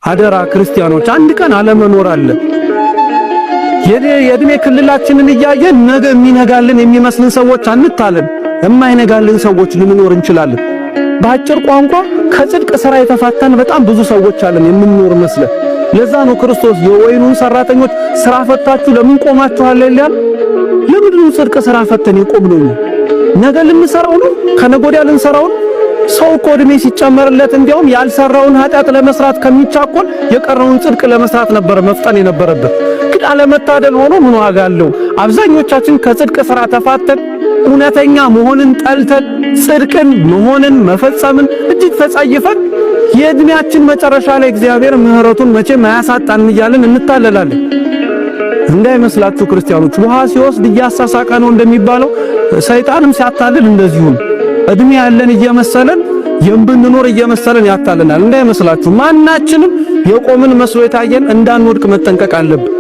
አደራ ክርስቲያኖች፣ አንድ ቀን አለመኖር አለ። የእድሜ ክልላችንን እያየን ነገ የሚነጋልን የሚመስልን ሰዎች አንታለን። የማይነጋልን ሰዎች ልንኖር እንችላለን። በአጭር ቋንቋ ከጽድቅ ስራ የተፋታን በጣም ብዙ ሰዎች አለን የምንኖር መስለን። ለዛ ነው ክርስቶስ የወይኑን ሰራተኞች ስራ ፈታችሁ ለምን ቆማችኋል ይላል። ለምንድን ነው ጽድቅ ስራ ፈተን የቆምነው? ነገ ልንሰራው ነው? ከነገ ወዲያ ልንሰራው ነው? ሰው እኮ እድሜ ሲጨመርለት እንዲያውም ያልሰራውን ኃጢአት ለመስራት ከሚቻኮል የቀረውን ጽድቅ ለመስራት ነበር መፍጠን የነበረበት። ግን አለመታደል ሆኖ ምን ዋጋ አለው? አብዛኞቻችን ከጽድቅ ስራ ተፋተን፣ እውነተኛ መሆንን ጠልተን፣ ጽድቅን መሆንን መፈጸምን እጅግ ተጸይፈን፣ የእድሜያችን መጨረሻ ላይ እግዚአብሔር ምሕረቱን መቼም አያሳጣንም እያልን እንታለላለን። እንዳይመስላችሁ ክርስቲያኖች፣ ውሃ ሲወስድ እያሳሳቀ ነው እንደሚባለው ሰይጣንም ሲያታልል እንደዚሁ ነው። እድሜ ያለን እየመሰለን፣ የምንኖር እየመሰለን ያታልናል። እንዳይመስላችሁ ማናችንም የቆምን መስሎ የታየን እንዳንወድቅ መጠንቀቅ አለብን።